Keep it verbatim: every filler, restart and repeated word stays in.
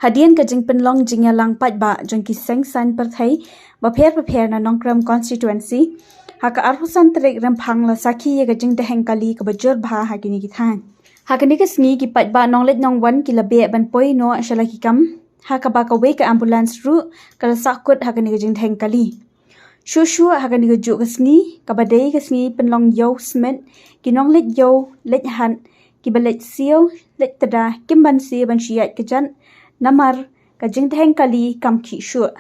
Hadien ka jingpynlong jingïalang paidbah jong ki seng saiñ pyrthei bapher bapher na Nongkrem constituency, ha ka arphew san tarik Rymphang la sakhi ïa ka jingdheng kali kaba jur bha ha kine ki thaiñ. Ha kane ka sngi ki paidbah nongleit nongwan ki la beh ban poi noh sha la ki kam, ha kaba kawei ka ambulance ruh ka la sahkut ha kane ka jingdheng kali. Shuh shuh ha kane ka juh ka sngi, kaba dei ka sngi pynlong ïew smit, ki nongleit ïew leit hat, kiba leit siew leit tda kim banse ban shu ïaid kjat, namar ka jingdheng kali kam khih shuh.